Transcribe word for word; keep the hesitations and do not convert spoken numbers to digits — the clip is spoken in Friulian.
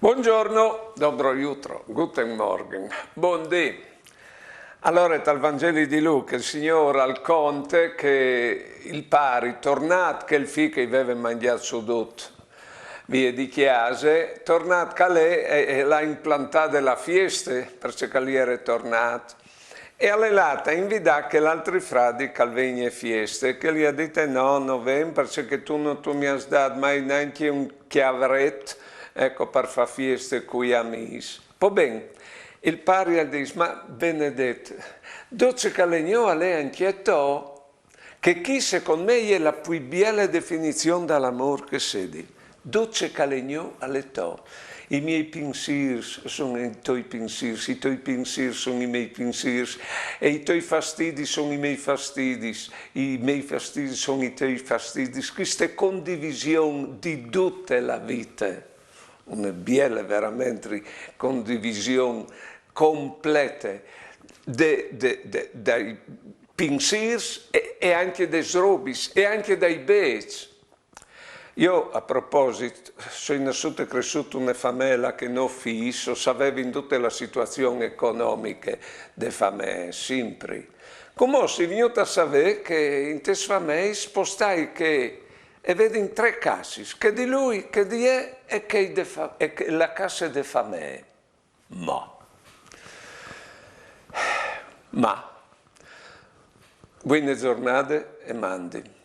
Buongiorno, dobro jutro, guten Morgen, bundì. Alore, tal Vangeli di Luca, il Signôr al conte che il pari, tornât che il fi che i veve mangjât sù dut vie di cjase, tornât ca lì e, e al à implantade la fieste, parcè che al jere tornât. E al è lât a invidâ chel altri fradi che al vegni a fieste, che li à dite: «No, no ven, parcè che tu no tu mi âs dât mai nancje un cjavret, eco, par fâ fieste cui amîs.» Po ben, il pari al dîs: «Ma benedet, dut ce che al è gno al è ancje to.» Che chi, secont me, e je la plui biele definizion dal amôr che sedi. Dut ce che al è gno al è to. I miei pinsîrs a son i toi pinsîrs, i toi pinsîrs a son i miei pinsîrs, e i toi fastidis a son i miei fastidis, i miei fastidis a son i toi fastidis. Cheste condivision di dute la vite, une biele verementri condivision complete de, de, de, dai pinsîrs e, e ancje des robis e ancje dai bêçs. Jo, a proposit, o soi nassût e cressût intune famee là che no fîs, o savevin dute la situazion economiche de famee, simpri. Cumò o soi vignût a savê che intes fameis pues stâi che e vedin trê casis, chê di lui, chê di jê e chê de fa-, e chê, la case de famee. Ma. Ma. Buine zornade e mandi.